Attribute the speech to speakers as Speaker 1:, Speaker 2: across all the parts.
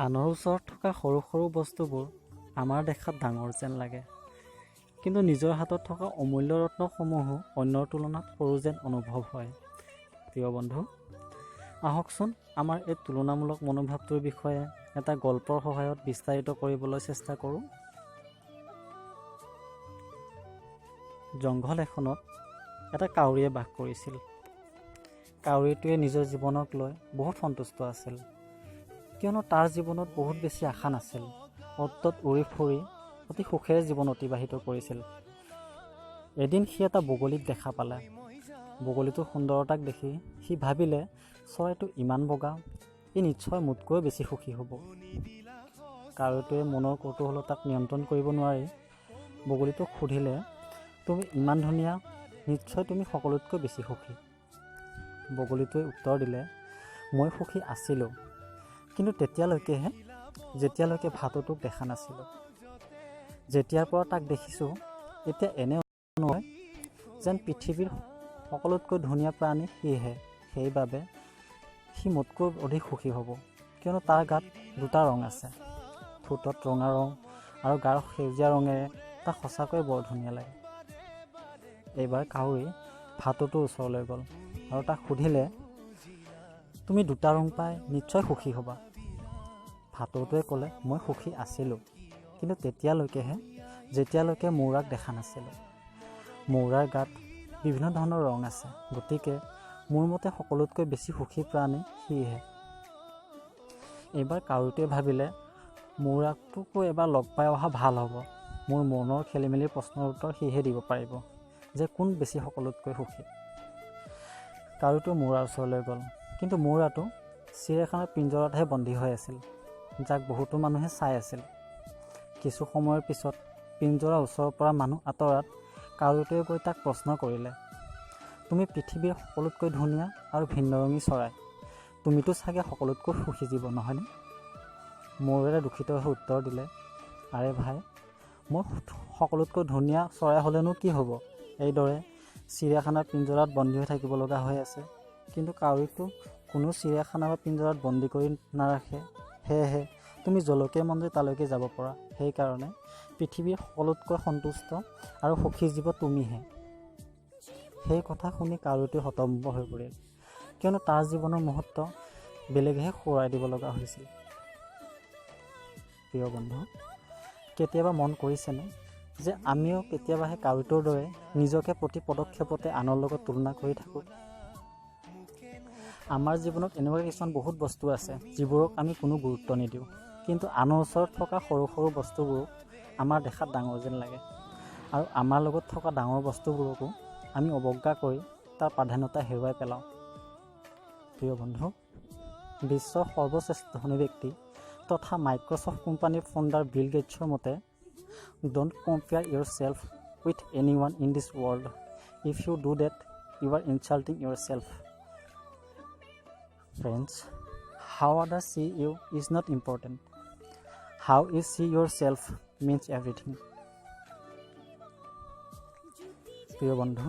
Speaker 1: আনৰ ওচৰত থকা সৰু সৰু বস্তুবোৰ আমাৰ দেখাত ডাঙৰ যেন লাগে, কিন্তু নিজৰ হাতত থকা অমূল্য ৰত্নসমূহো অন্যৰ তুলনাত সৰু যেন অনুভৱ হয়। প্ৰিয় বন্ধু, আহকচোন আমাৰ এই তুলনামূলক মনোভাৱটোৰ বিষয়ে এটা গল্পৰ সহায়ত বিস্তাৰিত কৰিবলৈ চেষ্টা কৰোঁ। জংঘল এখনত এটা কাউৰীয়ে বাস কৰিছিল। কাউৰীটোৱে নিজৰ জীৱনক লৈ বহুত সন্তুষ্ট আছিল, কিয়নো তাৰ জীৱনত বহুত বেছি আশা নাছিল। অ'ত ত'ত উৰি ফুৰি অতি সুখেৰে জীৱন অতিবাহিত কৰিছিল। এদিন সি এটা বগলীক দেখা পালে। বগলীটোৰ সুন্দৰতাক দেখি সি ভাবিলে, চৰাইটো ইমান বগা, ই নিশ্চয় মোতকৈও বেছি সুখী হ'ব। কাউৰীটোৱে মনৰ কৌতূহলতাক নিয়ন্ত্ৰণ কৰিব নোৱাৰি বগলীটোক সুধিলে, তুমি ইমান ধুনীয়া, নিশ্চয় তুমি সকলোতকৈ বেছি সুখী। বগলীটোৱে উত্তৰ দিলে, মই সুখী আছিলোঁ, কিন্তু তেতিয়ালৈকেহে যেতিয়ালৈকে ভাটৌটোক দেখা নাছিলোঁ। যেতিয়াৰ পৰা তাক দেখিছোঁ, এতিয়া এনে নহয় যেন পৃথিৱীৰ সকলোতকৈ ধুনীয়া প্ৰাণী সিহে। সেইবাবে সি মোতকৈ অধিক সুখী হ'ব, কিয়নো তাৰ গাত দুটা ৰং আছে, ঠোঁটত ৰঙা ৰং আৰু গাৰ সেউজীয়া ৰঙেৰে তাক সঁচাকৈয়ে বৰ ধুনীয়া লাগে। এইবাৰ কাউৰী ভাটৌটোৰ ওচৰলৈ গ'ল আৰু তাক সুধিলে, তুমি দুটা ৰং পাই নিশ্চয় সুখী হ'বা। ভাটৌটোৱে ক'লে, মই সুখী আছিলোঁ, কিন্তু তেতিয়ালৈকেহে যেতিয়ালৈকে মৌৰাক দেখা নাছিলোঁ। মৌৰাৰ গাত বিভিন্ন ধৰণৰ ৰং আছে, গতিকে মোৰ মতে সকলোতকৈ বেছি সুখী প্ৰাণী সিহে। এইবাৰ কাউৰীটোৱে ভাবিলে, মৌৰাটোকো এবাৰ লগ পাই অহা ভাল হ'ব। মোৰ মনৰ খেলি মেলি প্ৰশ্নৰ উত্তৰ সিহে দিব পাৰিব যে কোন বেছি সকলোতকৈ সুখী। কাউৰীটো মৌৰাৰ ওচৰলৈ গ'ল, কিন্তু মৌৰাটো চিৰিয়াখানাৰ পিঞ্জৰাতহে বন্দী হৈ আছিল, যাক বহুতো মানুহে চাই আছিল। কিছু সময়ৰ পিছত পিঞ্জৰাৰ ওচৰৰ পৰা মানুহ আঁতৰাত কাউৰীটোৱে গৈ তাক প্ৰশ্ন কৰিলে, তুমি পৃথিৱীৰ সকলোতকৈ ধুনীয়া আৰু ভিন্নৰঙী চৰাই, তুমিতো চাগে সকলোতকৈ সুখী জীৱ, নহয়নে? মৌৰাই দুখিত হৈ উত্তৰ দিলে, আৰে ভাই, মই সকলোতকৈ ধুনীয়া চৰাই হ'লেনো কি হ'ব, এইদৰে চিৰিয়াখানাৰ পিঞ্জৰাত বন্দী হৈ থাকিব লগা হৈ আছে। কিন্তু কাউৰীকতো কোনো চিৰিয়াখানা বা পিঞ্জৰাত বন্দী কৰি নাৰাখে। সেয়েহে তুমি য'লৈকে মন যায় তালৈকে যাব পৰা। সেইকাৰণে পৃথিৱীৰ সকলোতকৈ সন্তুষ্ট আৰু সুখী জীৱ তুমিহে। সেই কথা শুনি কাউৰীটো হতভম্ব হৈ পৰিল, কিয়নো তাৰ জীৱনৰ মুহূৰ্ত বেলেগেহে সোঁৱৰাই দিব লগা হৈছিল। প্ৰিয় বন্ধু, কেতিয়াবা মন কৰিছেনে যে আমিও কেতিয়াবা সেই কাউৰীটোৰ দৰে নিজকে প্ৰতি পদক্ষেপতে আনৰ লগত তুলনা কৰি থাকোঁ? আমাৰ জীৱনত এনেকুৱা কিছুমান বহুত বস্তু আছে যিবোৰক আমি কোনো গুৰুত্ব নিদিওঁ, কিন্তু আনৰ ওচৰত থকা সৰু সৰু বস্তুবোৰক আমাৰ দেখাত ডাঙৰ যেন লাগে আৰু আমাৰ লগত থকা ডাঙৰ বস্তুবোৰকো আমি অৱজ্ঞা কৰি তাৰ প্ৰাধান্যতা হেৰুৱাই পেলাওঁ। প্ৰিয় বন্ধু, বিশ্বৰ সৰ্বশ্ৰেষ্ঠ ধনী ব্যক্তি তথা মাইক্ৰ'ছফ্ট কোম্পানীৰ ফাউণ্ডাৰ বিল গেটছৰ মতে, "Don't compare yourself with anyone in this world. If you do that, you are insulting yourself." Friends, how others see you is not important. How you see yourself means everything. প্ৰিয় বন্ধু,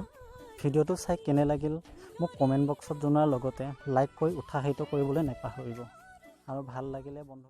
Speaker 1: ভিডিঅ'টো চাই কেনে লাগিল মোক comment বক্সত জনোৱাৰ লগতে লাইক কৰি উৎসাহিত কৰিবলৈ নাপাহৰিব আৰু ভাল লাগিলে বন্ধু